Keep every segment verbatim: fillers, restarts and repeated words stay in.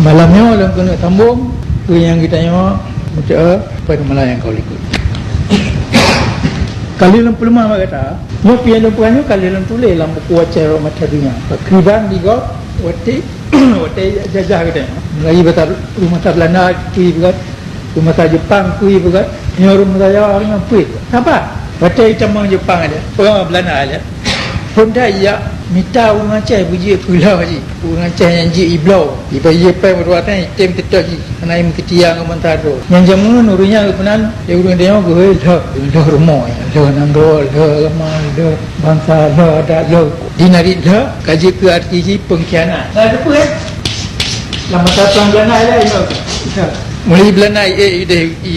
Malam nyoe lôn keuneuk sambông peue nyang geutanyoe meuteue pada malam nyang ka likot. Ka lheueh lôn peuleumah bak gata, nyoe peue nyang lôn peugah nyoe ka lheueh lôn tuléh lam buku Aceh Rot Mata Donya. Pakriban di gob watèe, watèe jajah geutanyoe. Mulai basa, masa Beulanda kui beugöt, masa Jepang kui beugöt, nyoe masa Jawa nyoe peue. Saban watèe itamong Jepang aja, peue Beulanda aja. Phôn that ijak mita ureueng Aceh beujeuet keu lheueh jih. Ureueng Aceh nyang jeuet ibloe, iba ié pèng meudua teng item teutot jih, hana imeukeutiya ngon bansa droe. Nyang jameun ureueng nyan geupeunan lé ureueng tanyoe geuhôi lheueh, lheueh rumoh, lheueh nanggroe, lheueh agama, lheueh bansa, lheueh adat, lheueh. Di narit lheueh ka jeuet keu arti jih pengkhianat. Nah, itu pun, eh? Lam masa perang Belanda, ya, ya. Mulai Belanda, eh, ideh i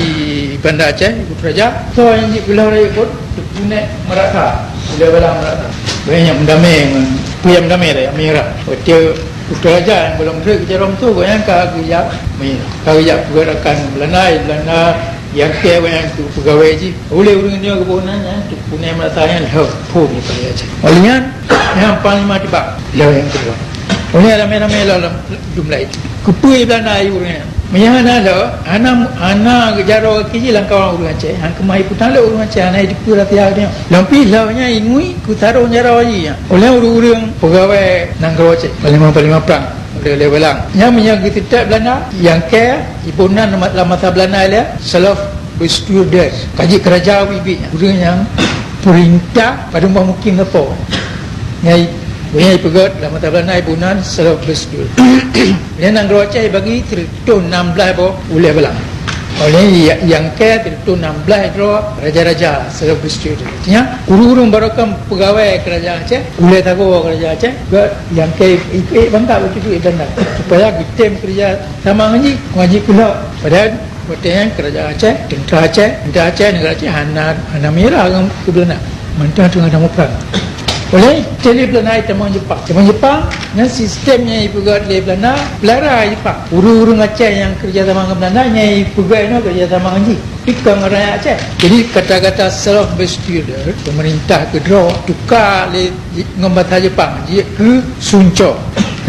Banda Aceh, i Putrajaya. So, nyang jeuet keu lheueh rayeuk phôn, Teungku Nèk Meurata. Ulèe Balang Meurata. Banyak meudamé ngon, peue nyang meudamé lé, Amirah. Watèe Putrajaya nyang gohlom trép keu jaroe meusu, gobnyan ka geujak, ka geujak peugöt rakan Beulanda, Beulanda nyang keu gobnyan keu peugawèe jih. Ulèe ureueng nyoe geuboh nan nyan, Teungku Nèk Meurata nyan lheueh phôn di Paya Aceh. Óh lheueh nyan, nyan Panglima Tibang, lheueh nyang keudua. Óh lheueh ramé-ramé lom, lom jumlah itu. Keupeue Beulanda ayue ureueng nyan? Meunyo hana lheueh, hana, hana geujaroe gaki jih lam kawan ureueng Aceh. Han keumah ipeutang lé ureueng Aceh, hana iteupeue rasa geutanyoe. Lom pih lheueh nyan ingui keu sarong jaroe jih nyan. Óh lheueh ureueng-ureueng peugawèe nanggroe Aceh, panglima-panglima prang, ulèe-ulèe Balang. Nyan meunyo geuseutôt Beulanda, nyang keu iboh nan lam masa Beulanda lé, Zelfbestuurder. Ka jeuet keu raja ubit-ubit nyan. Ureueng nyang peurintah padum boh mukim sapo. Nyan, nyan ipeugöt lam masa Beulanda iboh nan Zelfbestuurder. Nyan nanggroe Aceh ibagi sireutoh nam blaih boh ulèe Balang. Óh lheueh nyang keu sireutoh nam blaih droe raja-raja Zelfbestuurder. Artinya, ureueng-ureueng barô kon peugawèe keurajaan Aceh, ulèe sagoe keurajaan Aceh, geuh nyang keu ikôt bangka beutôi Beulanda. Supaya geutem keureuja sama ngon jih, ngon jih keulhok. Padahai watèe nyan keurajaan Aceh, teuntra Aceh, teuntra Aceh, neugara Aceh hana, hana meunyeurah ngon keu Beulanda. Mantong teungoh tamong prang. Óh lheueh, teuma Beulanda itamong Jepang. Tamong Jepang, nyan sistem nyang ipeugöt lé Beulanda, peulara Jepang. Ureueng-ureueng Aceh nyang keureuja sama ngon Beulanda, nyang ipeugöt inoe keureuja sama ngon jih. Tapi kon ngon rakyat Aceh. Jadi, kata-kata Zelfbestuurder, peumeurintah keudroe, tuka lé ngon basa Jepang, jeuet keu sunco.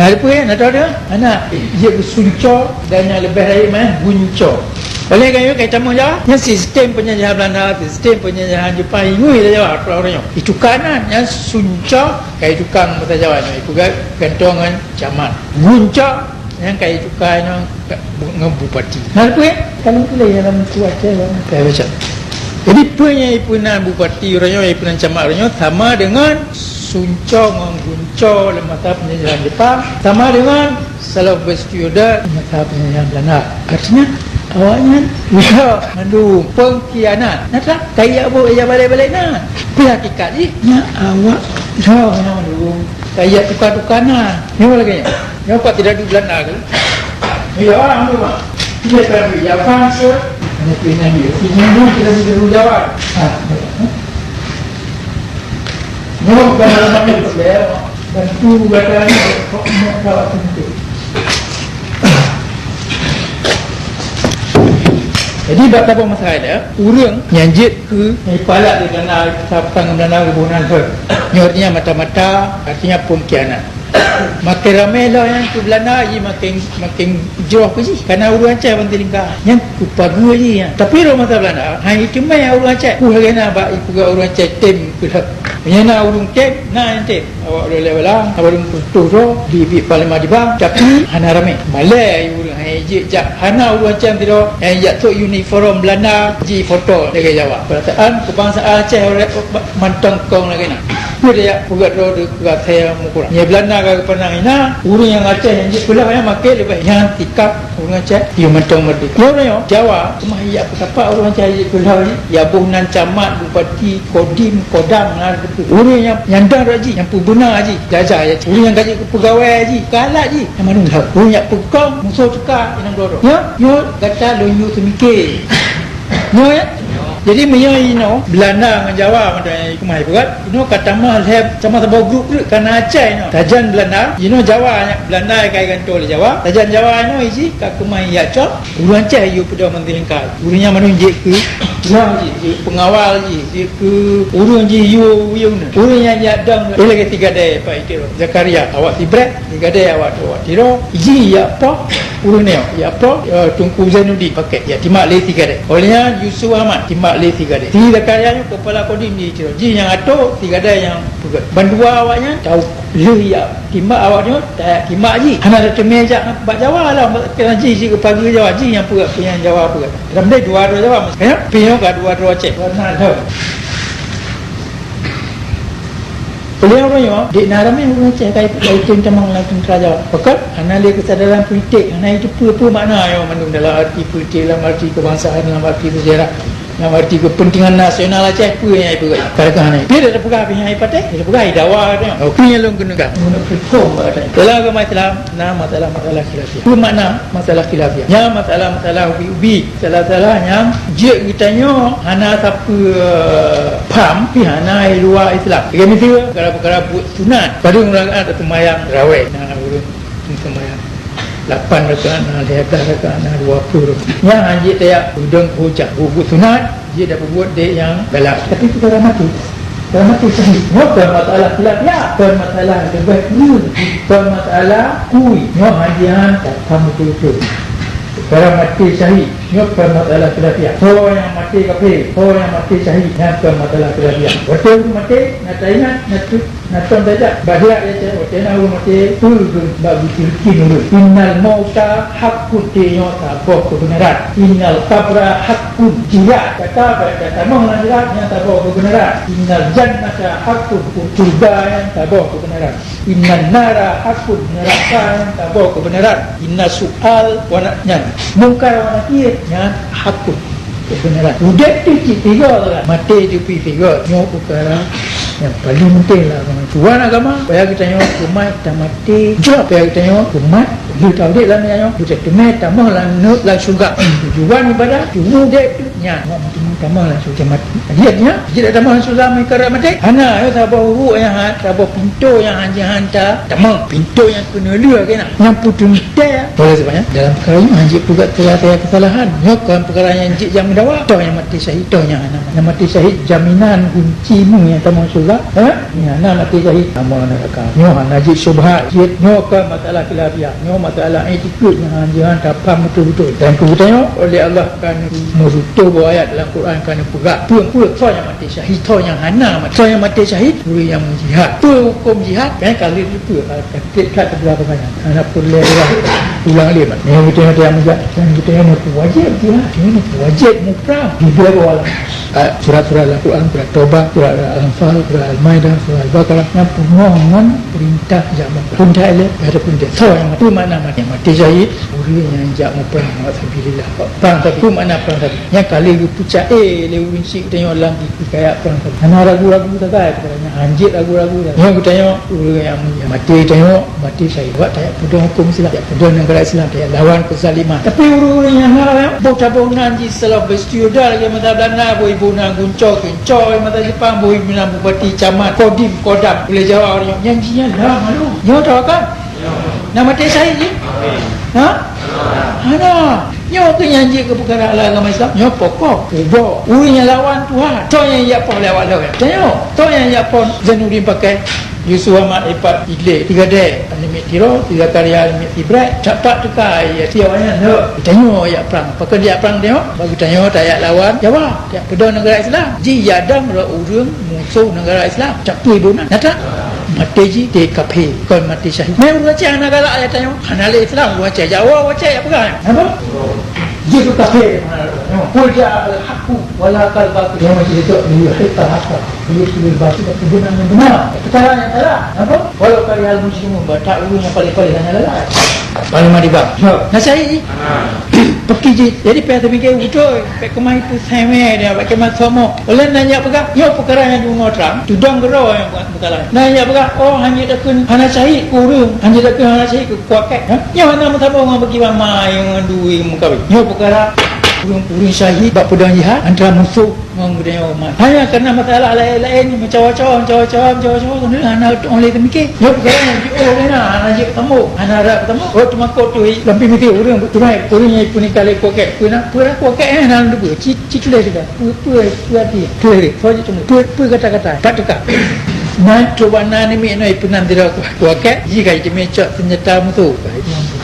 Na teupeue, na tahu dah? Hana, jeuet keu sunco dan nyang leubeh rayeuk meunan, gunco. Óh lheueh ka nyoe, ka itamong Jawa, nyan sistem penjajahan Beulanda, sistem penjajahan Jepang, ingui lé Jawa, ureueng nyoe. Ituka nan, nyan sunco, ka ituka ngon basa Jawa nyoe, ipeugöt gantoe ngon camat. Gunco, nyan ka ituka nyoe ngon bupati. Na teupeue? Ka lôn tuléh dalam buku Aceh, Bang. Ka baca. Jadi, peue nyang ipeunan bupati uroe nyoe, ipeunan camat uroe nyoe, sama deungon sunco ngon gunco lam masa penjajahan Jepang, sama deungon Zelfbestuurder lam masa penjajahan Beulanda. Artinya, awaknyan udah mandum pengkhianat. Nyata, kaya buet ija balek-balek na. Tapi hakikat jih, nyan awak dah nyang mandum. Kaya tuka-tuka na. Nyoe lagèe nyoe. Nyoe pat tidak di Beulanda tu. Iya, orang tu, Mak. Dia kan di Japan ke? Hanya tu yang dia. Ini pun kita di Jawa. Ha. Nyoe bukan dalam banyak tu, ya. Bantu gata ni, kok nak kawat penting. Jadi, bak tabung masalah dia, ureueng nyang jeuet keu nyang ipalak di Beulanda, sabtang Beulanda geuboh nan thon. Nyoe artinya mata-mata, artinya pengkhianat. Makin ramé lom nyan keu Beulanda, jih makin, makin jroh keu jih. Karena ureueng Aceh banti lingka. Nyan keu pageue jih nyan. Tapi rot masa Beulanda, han iteumé ureueng Aceh. Peue lagèe na bak ipeugah ureueng Aceh tem keu lheueh. Meunyo na ureueng tem, na nyang tem. Awak ulèe-ulèe Balang, awak ureueng peureutôh droe, di, di Panglima Tibang, tapi hana ramé. Malèe ureueng han jeuet jak. Hana ureueng Aceh sidroe nyang jak trok uniform Beulanda, jifoto lagèe Jawa. Peurasaan keubangsaan Aceh mantong kong lagèe na. Peue dia peugah droe di keu asèe meukurang. Nyoe Beulanda ka geupeunang inan, ureueng nyang Aceh nyang jeuet peulheueh nyan makin leubeh nyan sikap ureueng Aceh. Yôh mantong merdeka. Nyoe ureueng nyoe, Jawa, teuma ijak peusapat ureueng Aceh jeuet peulheueh, ijak boh nan camat, bupati, kodim, kodam, na teupeue. Ureueng nyang, nyang dang rot jih, nyang peubeuna jih, jajah ya. Ureueng nyang ka jeuet keu peugawèe jih, galak jih, nyang mandum lheueh. Ureueng nyang peukong, musoh teuka, inong doro. Nyoe, nyoe gata lôn yue seumiké. Nyoe, ya? Jadi, meunyoe inoe, Beulanda ngon Jawa, mantong nyang keumah ipeugah, inoe ka tamah lhèe, tamah saboh grup rot, ka na Aceh inoe. Sajan Beulanda, inoe Jawa, Beulanda ka igantoe lé Jawa. Sajan Jawa inoe, iji ka keumah ijak cok, ureueng Aceh yue peudong banti lingka. Ureueng nyan mandum jeuet keu ureueng jih, jeuet peungawal jih, jeuet keu ureueng jih yue, yue na. Ureueng nyang jak dong, eh, lagèe si Gadai, Pak Itiro, Zakaria, awak sibrek, si Gadai awak tu, awak Tiro, jih jak poh, Ureuëng nyoe, ya, apa, eh, Teungku Zainuddin Paket, ya, timak lé si Gadai. Óh lheueh nyan Yusuf Ahmad, timak lé si Gadai. Si Zakaria nyoe keupala Kodim di Tiro. Jih nyang atô, si Gadai nyang peugah. Bandua awaknyan, tau lheueh ya, timak awaknyoe, tajak timak jih. Hana teumé jak bak Jawa lah, keunan jih, jih geupageue Jawa, jih nyang peugah, nyang Jawa peugah. Dalam deh dua droe Jawa, maksudnya, pinyong ka dua droe Aceh. Warna lheueh. Beliau roh nyoe, dek na ramé ureuëng Aceh ka ikut, ka ikut tamong lam teuntara Jawa. Pakon? Hana lé keusadaran politik, hana itu peue-peue makna nyoe mandum dalam arti politik, dalam arti kebangsaan, dalam arti sejarah, dalam arti kepentingan nasional Aceh, peue nyang ipeugah. Kadang-kadang hana. Dia dah peugah pih nyang ipatéh, dia peugah idawa katanya. Oke, nyang lôn keuneuk. Menurut hukum katanya. Dalam agama Islam, na masalah-masalah khilafiah. Peue makna masalah khilafiah? Nya masalah-masalah ubi-ubi. Salah-salah nyang jeuet geutanyoe hana sapeue pham, pih hana i luwa Islam. Lagèe miseue, peukara-peukara buet sunat. Padum rakaat seumayang rawèh, na ureueng seumayang lapan rakaat, na lhèe blah rakaat, na dua ploh rakaat. Nyan han jeuet tajak peudong keu hujah. Buet-buet sunat jeuet tapeubuet dek nyang galak. Tapi peukara maté, peukara maté syahid. Nyoe kon masalah khilafiah, kon masalah leubeh kureueng, kon masalah kui. Nyoe han jeuet tapham beutôi-beutôi. Peukara maté syahid. Nyoe kon masalah khilafiah. Soe nyang maté kafé, soe nyang maté syahid, nyan kon masalah khilafiah. Watèe ureueng maté, na taingat, na tu-, na tom tajak bak sirat, ya, watèe na ureueng maté, peue keuh bak geuseurukin ureueng. Innal mauta haqqun, maté nyoe saboh keubeunaran. Innal qabra haqqun, sirat, gata bak tatamong lam sirat, nyan saboh keubeunaran. Innal jannata haqqun, syeuruga nyan saboh keubeunaran. Innan nara haqqun, neuraka nyan saboh keubeunaran. Inna su'al wa na-, nyan, Mungkar wa Nakir nyan haqqun, keubeunaran. Udép tu cit tiga lah, maté tu pih tiga. Nyoe peukara nyang paleng penting lah agama. Tujuan agama, supaya geutanyoe keumat tamaté, supaya geutanyoe keumat lheueh taudép lam donya nyoe, geuteumé tamong lam, lam syeuruga. Tujuan ibadah, tujuan udép tu nyan. Teuma tamong lam syeuruga maté. Jeuet nyan, jeuet tamong lam syeuruga meunyo karab maté. Hana, nyoe saboh uruek nyang hat, saboh pintoe nyang han jeuet han tatamong. Pintoe nyang keuneulheueh keunan. Nyang peuteuntèe. Oleh sebab nyan, dalam peukara nyoe han jeuet peugah teulatèe keusalahan. Nyoe kon peukara nyang jeuet jak meudawa. Toh nyang maté syahid, toh nyang hana. Nyang maté syahid jaminan gunci mu nyang tamong syeuruga. Ha? Nyang hana maté syahid tamong neuraka. Nyoe hana jeuet syubhat. Jeuet nyoe kon masalah khilafiah. Nyoe masalah iktikeuet nyang han jeuet han tapham beutôi-beutôi. Dan keu geutanyoe, oleh Allah ka neumeurutoh boh ayat dalam Quran ka neupeugah. Peue-peue soe nyang maté syahid, soe nyang hana maté. Soe nyang maté syahid, ureueng nyang meujihad. Peue hukôm jihad? Kan ka lheueh teupeue, ka, ka trép that teupeue peue nyan. Hana peureulèe ulang, ulang lé mat. Nyoe geutanyoe nyang meujihad, nyoe geutanyoe wajéb jihad, nyoe wajéb muprang. Di dua boh alam. Ah, surat-surat dalam Quran, surat Taubah, surat Al-Anfal, surat Al-Maidah, surat Al-Baqarah, nyan peungoh ngon peurintah jak muprang. Peurintah ilèe, ada peurintah. Soe nyang maté, peue makna maté? Maté syahid, ureueng nyang jak muprang, fi sabilillah. Prang sabi. Peue makna prang sabi? Nyan ka lheueh geupeucaya lé ureueng syik tanyoe lam hikayat prang sabi. Hana ragu-ragu sagai, peukara nyan han jeuet ragu-ragu sagai. Nyoe geutanyoe ureueng nyang mulia. Maté tanyoe, maté syahid. Awak tajak peudong hukôm Islam, tajak peudong neugara Islam, tajak lawan keuzaliman. Tapi ureueng-ureueng nyang hana, boh taboh nan jih seulalu bestiuda lagèe masa Belanda, boh iboh nan gunco, gunco masa Jepang, boh iboh nan bupati, camat, kodim, kodam, ulèe Jawa ureueng nyan, nyan jih nyan lah malu. Nyoe tawakal. Na maté syahid jih? Ha? Hana. Nyoe keuh nyang jeuet keu peukara lam agama Islam. Nyoe pokok, ubak. Ureueng nyang lawan Tuhan. Soe nyang jak po lé awak lôn? Tanyoe. Soe nyang jak po Zainuddin Paket, Yusuf Ahmad Ipat Idlib, si Gadai aneuk miet Tiro, si Zakaria aneuk miet Sibrek, sapat teuka, ya, si awaknyan lheueh. Tanyoe jak prang. Pakon jak prang tanyoe? Bak geutanyoe tajak lawan Jawa. Jak peudong neugara Islam. Jih jak dong rot ureueng musoh neugara Islam. Tapi iboh nan. Nyata? Maté jih maté kafé, kon maté syahid. Mé ureueng Aceh hana galak jak tanyoe. Hana lé Islam, ureueng Aceh. Jawa, ureueng Aceh jak peugah. Napa? Jih tu kafé. Qul ja'al haqqu wa zahaqal batil. Nyoe maté itu, liyuhiqqal haqqa wa yubtilal batil. Keubeunaran nyang beuna. Keusalahan nyang salah. Napa? Walau karihal mujrimun. Bah that ureueng nyang paléh-paléh hana lalai. Paléh mati bang. Nasihat jih. Peuki jih. Jadi, payah teumikir beutôi. Bèk keumah ipeuseumé dia, bèk keumah somoh. Ulôn na jak peugah, nyoe peukara nyang deungoe trang, tudong keudroe nyang bukan peukara. Na jak peugah, oh, han jeuet takheun hana syahid keu ureueng, han jeuet takheun hana syahid keu kuakek. Ha? Nyoe hana meusaboh ngon bagi mama nyang ngon dua meukawen. Nyoe peukara ureueng, ureueng syahid bak peudong jihad antara musoh ngon geutanyoe umat. Hanya karena masalah laén-laén, meucawa-cawa, meucawa-cawa, meucawa-cawa, keuneuk hana tu'oh lé teumikir. Nyoe peukara nyang jiôh lé na, hana jeuet keu tamong, hana rab keu tamong. Oh, teumakot tu, lam pih miseue ureueng, ureueng nyang ipeunikah lé kuakek, peue na, peue na kuakek, eh, hana teupeue. Ci, ci tuléh teuka. Peue, peue, peue arti? Peue, peue, peue, peue kata-kata? Pat teuka. Na, cuba na namiet nyoe ipeunan sidroe kuakek, jih ka jiteumé cok seunjata musoh.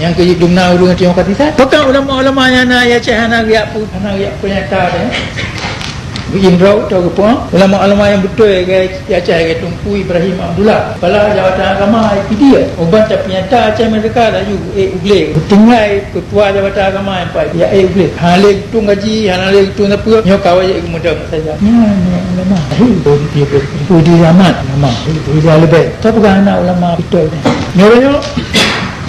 Nyang keu dum na ureuëng teuh ka tisa. Pakon ulama-ulama nyang na ya cah hana riak pu-, hana riak peunyata deh. Bujim rau tau geupeue. Ulama-ulama nyang beutôi gai ya cah gai Teungku Ibrahim Abdullah. Kepala Jabatan Agama I P D. Uban tapeunyata Aceh Merdeka laju eh u glé. Beutinggai Ketua Jabatan Agama nyang pat ya eh u glé. Hana lé geutung gaji, hana lé geutung sapeue. Nyoe ka wajéb geumeudong saja. Nyan, nyan ulama. Hei, budi, budi, budi amat ulama. Hei, budi leubeh. Tau peugah anak ulama beutôi nyan. Nyoe, nyoe.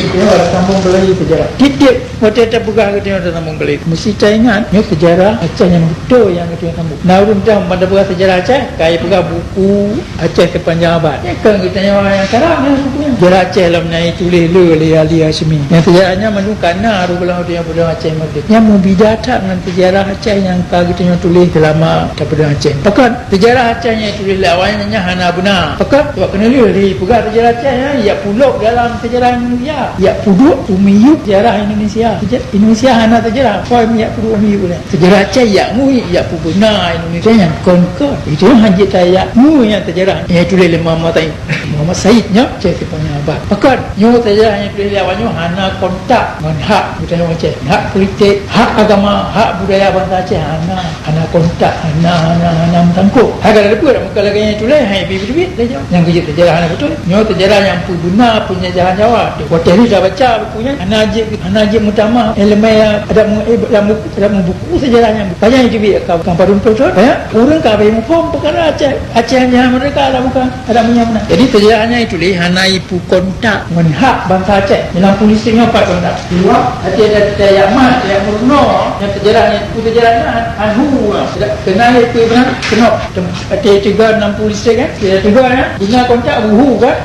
Nyoe ada sambung lagi sejarah. Tiep-tiep watèe tapeugah geutanyoe teuh sambung kali. Mesti taingat, nyoe sejarah Aceh nyang beutôi nyang geutanyoe sambung. Nah, ureuëng dah pada peugah sejarah Aceh, kai peugah buku Aceh Sepanjang Abad. Nyan kan geutanyoe nyang karang nyan buku nyan. Sejarah Aceh lom na tuléh le lé Ali Hasyimi. Nyang sejarah nyan mandum ka na rôh gohlom geutanyoe peudong Aceh Merdeka. Nyan meubida that ngon sejarah Aceh nyang ka geutanyoe tuléh seulama tapeudong Aceh. Pakon? Sejarah Aceh nyang tuléh lé awaknyan nyan hana beuna. Pakon? Sebab keuneulheueh lé peugah sejarah Aceh nyan, ya pulop dalam sejarah Indonesia. Ya puduk u miyueb sejarah Indonesia. Seja-, Indonesia hana sejarah. Poin ya puduk u miyueb nyan. Sejarah Aceh ya ngui, ya peubeuna Indonesia nyang kon-kon. Itu hanjeuet ta ya ngui nyang sejarah. Nyang tuléh lé Muhammad Said. Muhammad Said nyoe Aceh Sepanjang Abad. Pakon? Nyoe sejarah nyang tuléh lé awaknyoe hana kontak ngon hak budaya Aceh. Hak politik, hak agama, hak budaya bansa Aceh hana. Hana kontak, hana, hana, hana meusangkot. Hai ka na teupeue dak muka lagèe nyan tuléh, hai bi-, bi-, bi-, lé nyoe. Nyang geujeuet sejarah hana beutôi. Nyoe sejarah nyang peubeuna peunjajahan Jawa. Watèe lheueh tabaca buku nyan, hana jeuet, hana jeuet meutamah ileumèe adat mu-, eh, lam buku, lam buku sejarah nyan. Pajan jiteubiet ka, ka padum thon. Ya, ureueng ka habéh muphom peukara Aceh, Aceh nyan meurdeka lam buku. Ada meunyo meunan. Jadi, sejarah nyan ituléh hana ipeukontak ngon hak bansa Aceh. Dalam polisi nyoe pat kontak. Dua, hati ada kita yang mat, yang murno, yang sejarah ni, itu sejarah ni han-, han hu lah. Tidak kenal itu benar, kenop. Hati tiga enam polisi kan, tidak tiga ya. Guna kontak buhu kan.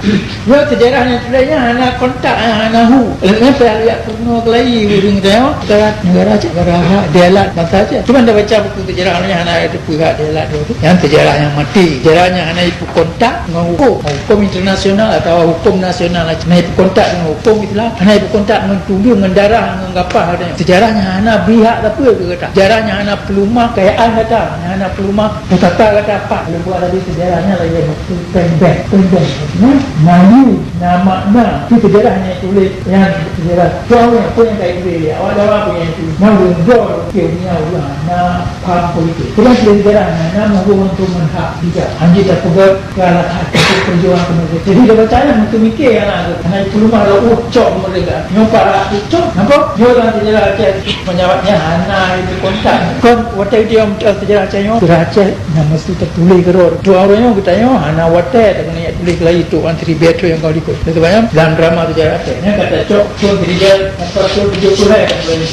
Nyoe sejarah nyan tuléh nyan hana kontak, hana hu. Lalu nyan payah lihat Nyoe keulai ureueng teuh, negara, negara Aceh, negara hak dialat bansa Aceh. Cuma dah baca buku sejarah ni hana ada pihak dialat tu. Yang sejarah yang mati, sejarah yang hana ipeukontak ngon hukum, hukum internasional atau hukum nasional, hana ipeukontak deungon huköm Islam, hana ipeukontak deungon tumbieun, deungon darah, deungon gapah gata nyoe. Seujarah nyan hana bri hak sapeue keu gata. Seujarah nyan hana peuleumah kayaan gata, nyan hana peuleumah pusaka gata pat. Lôn peugah tadi, seujarah nyan lagèe buku péng bèng, péng bèng. Nyan na yue, na makna. Itu seujarah nyang tuléh, nyan seujarah. Peue nyang, peue nyang ka ituléh lé awak Jawa, peue nyang ituléh. Nyan ureueng droe, ureueng kafé, ureueng nyan ureueng hana paham politik. Jadi, seujarah nyan na meuhubung ngon hak juga. Hanjeuet tapeugah Galak hati peujuang keumeudeh. Jadi, dia baca nyan meuteumikir aneuk tu. Hana jipeuleumah lom, oh, cok keumeudeh. Nyoe pat rot cok. Nampak? Nyoe lam seujarah Aceh. Meunyoe nyan hana itu kontak. Kon watèe dia meunyoe seujarah Aceh nyoe. Seujarah Aceh nyang meusti tatuléh keudroe. Dua ureueng nyoe geutanyoe hana watèe takeunong jak tuléh keulayi tu, wan siribèe thôn nyang ka likot. Sebab nyan dalam drama seujarah Aceh. Nyan ka tacok thôn siribèe, atau thôn tujoh puluh eh, ka tuléh.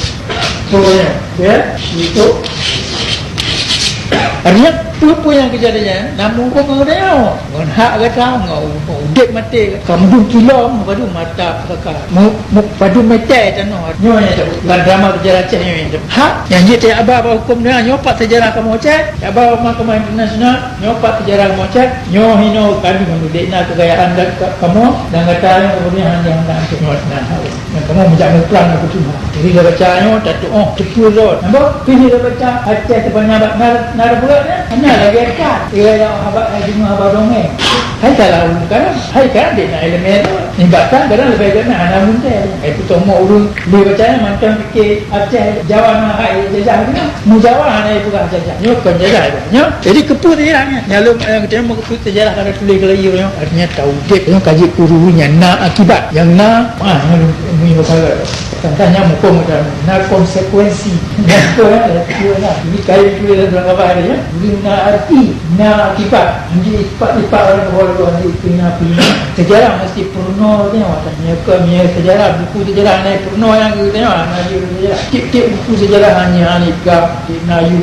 Thôn nyan, ya, itu. Artinya, peue-peue nyang keujadian nyan, na meuhubung ngon geutanyoe. Ngon hak gata, ngon udép maté. Ka meudum kilo, meupadu mata pusaka. Mu-, meupadu mètè tanoh. Nyoe nyang lam drama seujarah Aceh nyoe. Hak, nyang jeuet tajak ba bak huköm donya, nyoe pat seujarah kamoe Aceh. Jak ba bak mahkamah internasional, nyoe pat seujarah kamoe Aceh. Nyoe hinoe kami meunudek na keugayaan dan ka-, kamoe, dan gata nyoe keumudian hana, hana antuk nyoe na hak. Nyang kamoe meujak muprang na kucuma. Jadi, dia baca nyoe, tatu'oh, teupeue rot. Nampak? Pih dia baca, Aceh teubanyak bak nar-, narapula nyan. Hana lagèe kan? Iya, ya, haba, eh, deungoe haba dongeng. Hai salah ureueng sekarang. Hai kan, dia nak elemen tu. Nibak kan, kadang lebih agak nak, hana muntah. Eh, tu tomok ureueng, dia baca nyan, mantong fikir Aceh, Jawa na hai jajah tu. Mu Jawa hana peugah jajah. Nyoe kon jajah, nyoe. Jadi, keupeue sejarah nyan? Nyang lôn, nyang geutanyoe meukeusut sejarah ka tuléh keulayi nyoe. Artinya, taudép. Nyoe ka jeuet keu ureueng nyan na akibat. Nyang na, ah, nyoe lôn, lôn, lôn, Tantang nyang muphom macam na konsekuensi. Nyang tu, ya, ya, tu lah. Jadi, kayu tu dalam dalam gambar ada, ya. Jadi, na arti, na akibat. Jadi, ipak-ipak orang bahawa lalu ada itu na pilihan. Sejarah mesti purno tengok. Tanya ke, sejarah, buku sejarah, na purno yang kita tengok. Na, na, sejarah. Tiap-tiap buku sejarah hanya, hanya gam, na, yu,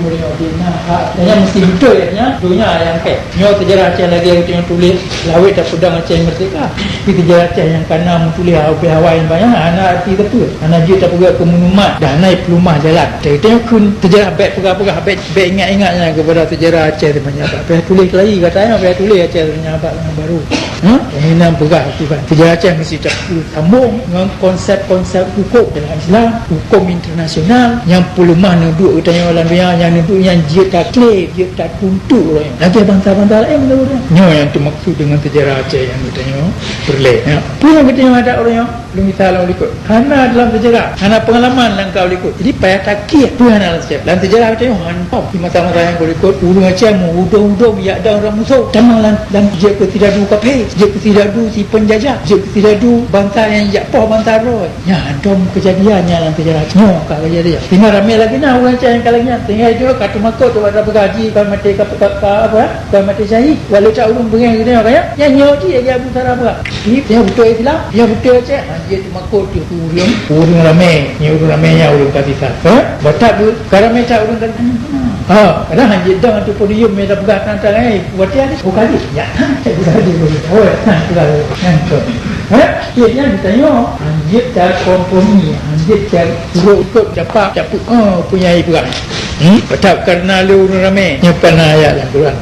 na hak. Tanya mesti betul, ya, dunia yang kayak. Nyoe sejarah Aceh lagèe nyang tuléh, lawét tapeudong Aceh merdeka. Tapi sejarah Aceh nyang ka na meutuléh awai-awai nyan banyak, hana arti sapeue. Hana jeuet tapeugah keu meunumat, dan hana ipeuleumah jalan. Jadi, nyoe kheun sejarah bèk peugah-peugah, bèk, bèk ingat-ingat nyan keupada sejarah Aceh sebanyak. Payah tuléh keulayi, gata nyoe payah tuléh Aceh sebanyak nyang baru. Ha? Nyang inan peugah akibat. Sejarah Aceh meusti tapeusambông ngon konsep-konsep huköm dalam Islam, huköm internasional, nyang peuleumah neuduek geutanyoe lam donya, nyang neuduek nyan jeuet takle, jeuet tatuntuk uroe nyoe. Lagèe bansa-bansa laén meunurot nyoe. Nyoe nyang teumaksud deungon sejarah Aceh nyang geutanyoe peureulèe. Ya. Peue nyang geutanyoe hadap uroe nyoe? Lôn misai lam likot. Hana dalam sejarah, hana peungalaman lam ka likot. Jadi payah takieh peue hana lam sejarah. Lam sejarah geutanyoe hana. Di masa-masa nyang ka likot, ureueng Aceh meuhudong-hudong jak dong rot musoh. Tamong lam, lam jeuet keu sidadu kafé, jeuet keu sidadu si peunjajah, jeuet keu sidadu bansa nyang jak poh bansa droe. Nyan dum keujadian nyan lam sejarah nyoe ka keujadian. Teuma ramé lagèe na ureueng Aceh nyang ka lagèe nyan. Sehingga itu ka teumakot tu bak peugah ji ka maté ka, ka, ka apa? Ka maté syahid. Walau tak ureueng beungèh geutanyoe ka nyan. Nyan nyoe ji lagèe Abu Sarah peugah. Ji, nyoe beutôi Islam, nyoe beutôi Aceh. Ha, jeuet teumakot tu ureueng, ureueng ramé. Nyoe ureueng ramé nyan ureueng ka sisat. Ha? Batak tu ka ramé that ureueng ka sisat. Ha, kadang hana jeuet dong ateueh podium, meunan peugah teuntang, eh, watèe ada, oh, ka jeuet. Ya, ha, cek peugah jeuet. Oh, ya, ha, peugah jeuet. Nyan tu. Ha? Jeuet nyan geutanyoe, hanjeuet takompromi, hanjeuet takurok ikot dapat, dapat, oh, peue nyang ipeugah. Hmm? Batak kareuna lé ureueng ramé, nyoe peue na ayat lam Quran.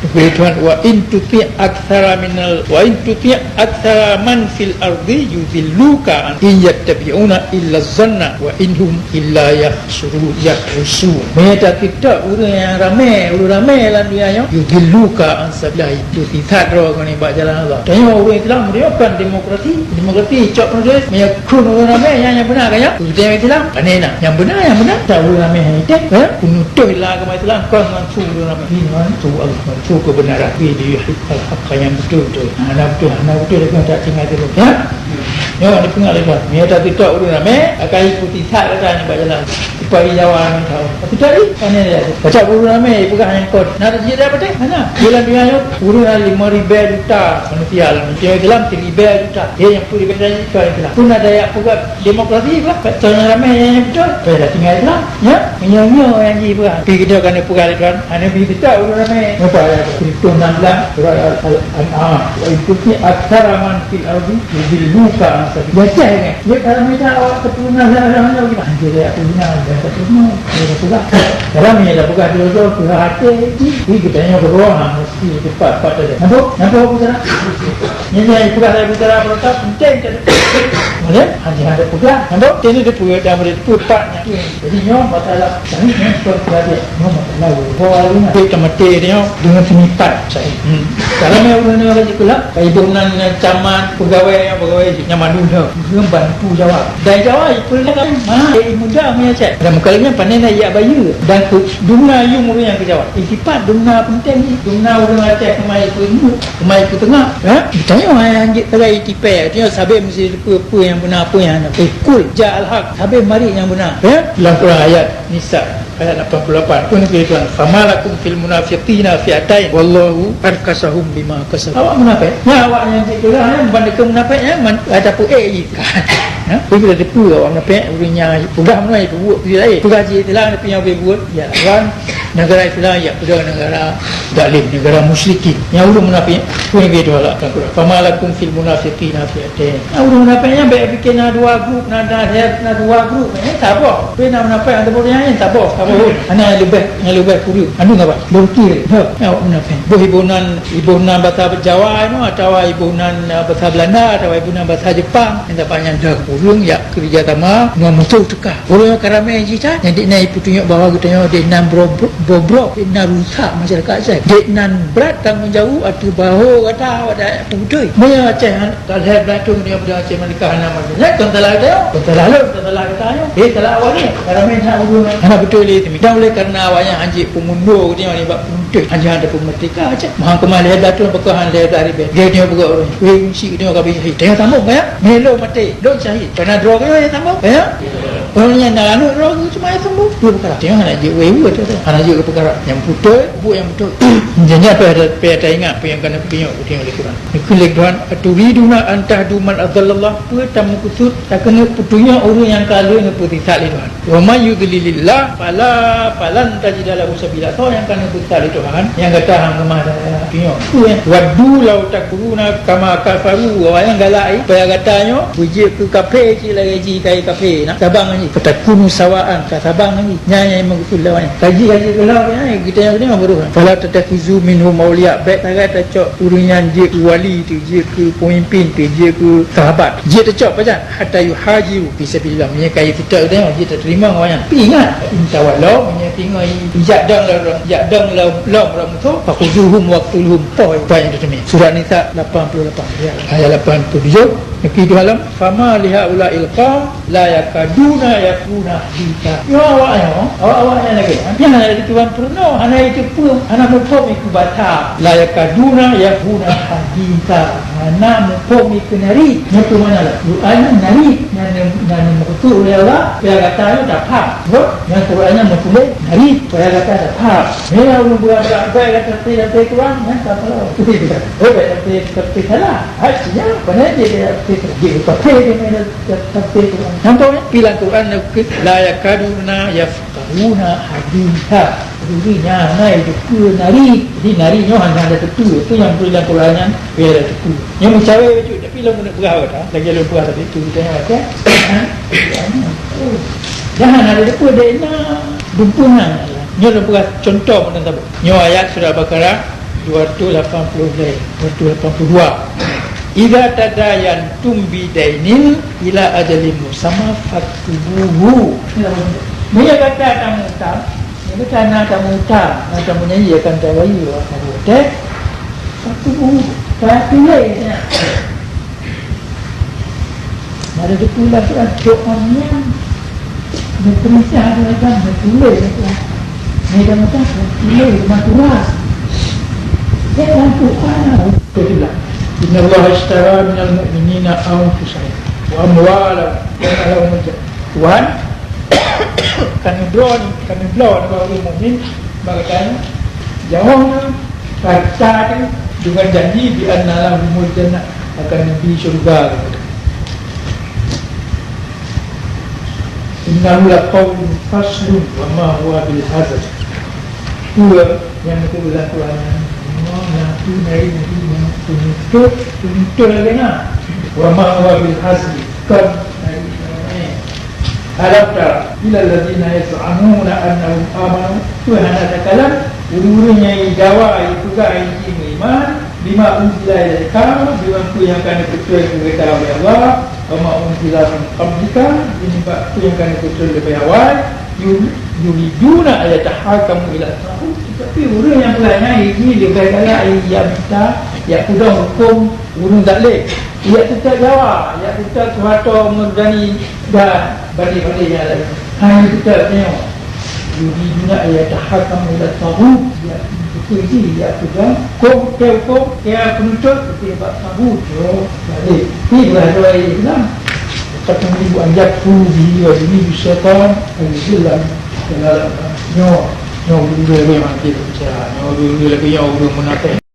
Kata Tuhan, "Wa in tuti' aktsara minal, wa in tuti' aktsara man fil ardi yudilluka an, in yattabi'una illa zanna wa in hum illa yakhsuru-, yakhrusun." Meunyoe tateutab ureueng nyang ramé, ureueng ramé lam dunia nyoe, yudilluka an sabilillah, itu sisat droe keuneuk bak jalan Allah. Tanyoe ureueng Islam, dia kan demokrasi, demokrasi cok pun dia, meunyoe kheun ureueng ramé nyang, nyang beuna kan nyoe? Ureueng Islam, pane na, nyang beuna, nyang beuna, tak ureueng ramé hana item, ya? Peunutôh lam agama Islam, kon ngon su ureueng ramé, ngon su Allah, ngon su kebenaran, fi di Al-haq, nyang beutôi-beutôi. Hana beutôi, hana beutôi, lagèe tak tinggai terus, ya? Nyoe dipeungeut lé Tuhan. Meunyoe tateutab ureueng ramé, akan ikuti that gata nibak jalan. Upah Jawa nyoe tahu. Tapi tadi, pane dia. Baca ureueng ramé, peugah nyang kon. Na jeuet dak patéh? Hana. Bulan dunia nyoe, ureueng ada lima ribèe juta manusia lam dunia. Dalam siribèe juta. Dia nyang peuet ribèe juta Islam. Pun ada yang peugah demokrasi, peugah. Kat ureueng ramé nyang beutôi. Payah tinggai Islam. Ya? Nyoe-nyoe nyang jipeugah. Tapi kita kan peugah lé Tuhan. Hana bi kita ureueng ramé. Napa ya? Itu enam belas, surah Al-, Al-, Al-An'am. "Wa in tuti' aktsara man fil ardi yudilluka an sabil." Biasa ni. Dia kalau minta awak keturunan, dia punya, dia tak punya. Dia dah pegang. Dalam ni dah pegang dia tu, pegang hati. Jadi, kita yang berdoa, ha, mesti cepat-cepat saja. Nampak? Nampak apa sana? Nyan nyang ipeugah lé Abu Darda, peurintah penting tadi. Boleh? Hanya ada peugah. Nampak? Ini dia peugah, dia boleh peugah. Jadi, nyoe masalah, kami nyoe bukan peugah dia. Nyoe masalah, bawa lagi nak. Dia tak mati dia, dengan senipan. Saya. Hmm. Kalau yang orang nak lagi pula, kayak ibu nan, nan camat, pegawai yang pegawai, yang malu dah. Dia bantu jawab. Dari Jawa, ipeugah kan, mah, eh, muda punya cek. Dan muka lagi pandai nak yak bayu. Dan ke, dumna yum orang yang ke Jawa. Iltifat, dumna penting ni. Dumna orang Aceh kemai ke Keumae keu teungoh, eh? Geutanyoe hai hanjeuet tagai tipée, geutanyoe sabe meusti teupeue peue nyang beuna, peue nyang hana. Eh, kul ja'al haq, sabe marit nyang beuna, eh? Lam Quran ayat Nisa, ayat lapan puluh lapan. Peue neukheun Tuhan? "Fama lakum fil munafiqina fi'atain, wallahu arkasahum bima kasabu." Awak munafék. Nyan awak nyang cit peugah, eh, ban deukeu munafék, eh, man, ataupun, eh, ikan. Ha? Tapi bila teupeue awak munafék, ureueng nyang peugah meunoe, peubuet peue laén. Peugah jih Islam, tapi nyang peubuet, ya, wan. Negara Islam, ya, peugah negara zalim, negara musyrikin. Nyang ureueng munafék, pun lagèe tu lah, kan, kurang. "Fama lakum fil munafiqina fi'atain." Nah, ureueng munafék nyan bèk pikir na dua grup, na, na, na dua grup. Eh, saboh. Tapi na munafék, ada boleh nyan, saboh, saboh. Ana yang lebih, yang lebih kurang. Anu ngapa? Berkir. Ha, awak munafék. Boh iboh nan, iboh nan bahasa Jawa, anu, atawa iboh nan, uh, bahasa Belanda, atawa iboh nan bahasa Jepang. Yang dapat nyang dah kurang, ya, kerja sama dengan musuh. Ka, ureueng ka ramé jih that, nyan dek nan ipeutunyok bahwa geutanyoe dek nan bro-, bro-, bobrok, dek nan rusak masyarakat Aceh. Dek nan brat tanggong jaweueb ateueh bahô gata awak dayah peubeutôi. Meunyoe Aceh han-, ka lhèe blah thôn nyoe, budak Aceh merdeka hana merdeka. Nyan kon salah geutanyoe, kon salah lôn, kon salah geutanyoe. Eh, salah awak nyoe. Ka ramé that ureueng hana beutôi lé teuma. Dan oleh karena awak nyan hanjeuet peumundo geutanyoe nibak peubeutôi. Hanjeuet hana peumerdeka Aceh. Meuhang keumah lhèe blah thôn, beuka han lhèe blah ribèe. Geutanyoe peugah ureueng, "Wéh, musyrik geutanyoe ka beusyahid." Tanyoe sambông, ka nyan? Meulo maté, lôn syahid. Kana droe geutanyoe nyang sambông, ka nyan? Ureueng nyang na aneuk droe geuh cuma nyang sambông. Dua peukara. Tanyoe hana jeuet weu-weu, hana jeuet keu peukara nyang beutôi, buet nyang beutôi. Jadi, apa yang, apa yang taingat, apa yang kana peutunyok, peutunyok lé Quran. Neukheun lé Tuhan, "Aturiduna an tahdu man adallallah?" Peue tameukeusut takeuneuk peutunyok ureueng nyang ka lheueh neupeusisat lé Tuhan? "Wa may yudlilillah fala, falan tajida lahu sabila." Soe nyang ka neupeusisat lé Tuhan, nyang gata han keumah daya peutunyok? Peue nyan? "Waddu law takfuruna kama kafaru." Awak nyan galak, eh, supaya gata nyoe beujeuet keu kafé cit lagèe jih ka kafé na. Sabang ngon jih. "Fatakunu sawaan," ka sabang ngon jih. Nyan nyang meukeusut lé awak nyan. Kaji, kaji keu lheueh nyan, geutanyoe, geutanyoe baru. "Fala tattakhizu minhum awliya." Bèk tagai tacok ureueng nyan jeuet keu wali teuh, jeuet keu peumimpin teuh, jeuet keu sahabat. Jeuet tacok pajan? "Hatta yuhajiru fi sabilillah." Meunyoe ka jiteutok geutanyoe, jeuet tateurimong awak nyan. Tapi ingat, "Fa in tawallaw," meunyoe singoh i-, ijak dong lom, ijak dong lom, lom, lom musoh, "fakhuzuhum waqtuluhum." Poh, poh nyang teuteumieng. Surah Nisa lapan puluh lapan, ya, ayat lapan puluh tujuh. Neukheun Tuhan lom, "Fama lihaula'il qaum la yakaduna yafqahuna haditha." Nyoe awak nyoe, awak-awak nyan lagèe nyan. Nyan hana jiteupeue peurunoe, hana jiteupeue, hana muphom keu basa. "La yakaduna yafqahuna haditha." Hana muphom keu nari. Nyan peue makna lom? Quran nyan nari. Nyan, nyan, nyan meukeusut lé Allah, supaya gata nyoe tapham. Beutôi? Nyan Quran nyan meutuléh nari, supaya gata tapham. Nyan ureueng beurangkat, bèk gata tafsir, tafsir Quran, nyan ka salah. Beutôi tak? Oh, bèk tafsir, tafsir salah. Hai, siap, pandai dia, dia tafsir, dia tafsir, dia main tafsir Quran. Nampak, eh? Tapi lam Quran, "La yakaduna yafqahuna haditha." Jadi, nyan, nyan, itu pun nari. Jadi, nari nyoe hana ada tetu. Itu yang pun lam Quran nyan, dia ada tetu. Nyoe meucawe bacut, tapi lôn keuneuk peugah kata, lagèe lôn peugah tadi tu, kita ingat, ya? Oh. Dah hana ada tetu, dia nak dumpeungan. Nyoe lôn peugah contoh pun saboh. Nyoe ayat surah Al-Baqarah, dua ratus lapan puluh lhèe, dua ratus lapan puluh dua. "Idza tadayantum bidainin ila ajalin musamma faktubuhu." Meunyoe gata tameuutang, meunyoe gata na tameuutang, na tameujanji akan tabayeue, akan tabayeue, faktubuhu, tatuléh nyan. Mari dipula surat doa nyan. Neupeurintah Tuhan, neutuléh Tuhan. Medan Mekah, neutuléh Madura. Ya, Tuhan. Beutôi lah. "Innallaha ishtara minal mu'minina anfusahum wa amwalahum bi anna lahumul jannah." Tuhan ka neubloe, ka neubloe bak ureueng mukmin, bak geutanyoe, jaweueb hareuta teuh deungon janji, "Bi anna lahumul jannah," akan neubri syeuruga keu geutanyoe. "Innahu laqaulun faslun wa ma huwa bil hazl." Peue nyang neupeubuet lé Tuhan nyan, nyan peue nari-nari nyang peunutoh, peunutoh lagèe na. "Wa ma huwa bil hazl," kon nari-nari. "Alam tara ilal ladzina yaz'amuna annahum amanu." Peue hana takalon ureueng-ureueng nyang jidawa, jipeugah jih meuiman, Bima unzila ilaika, bima peue nyang ka neupeutrön keu gata lé Allah, wa ma unzila min qablika, bima peue nyang ka neupeutrön leubeh awai, yu-, yuriduna an yatahakamu ila taghut. Tapi ureuëng nyang peugah nyan, ini leubeh galak, ya minta, ya peudong huköm ureuëng zalim. Ya teutap Jawa, ya teutap Soeharto, Ahmad Ghani dan bandé-bandé nyang laén. Hana teutap nyoe. Yuriduna an yatahakamu ila taghut, ya beutôi jih, ya peugah, huköm, ke huköm, ke peunutut, tapi bak taghut, yo, jadi, tapi beurah doa Islam. Kata Nabi, "Wa an yakfuru bihi wa yuridu syaitan an yudillahum dalalan ba'ida." Nyoe, nyoe ureuëng memang dia bicara. Nyoe ureuëng lagi nyoe ureuëng munafik.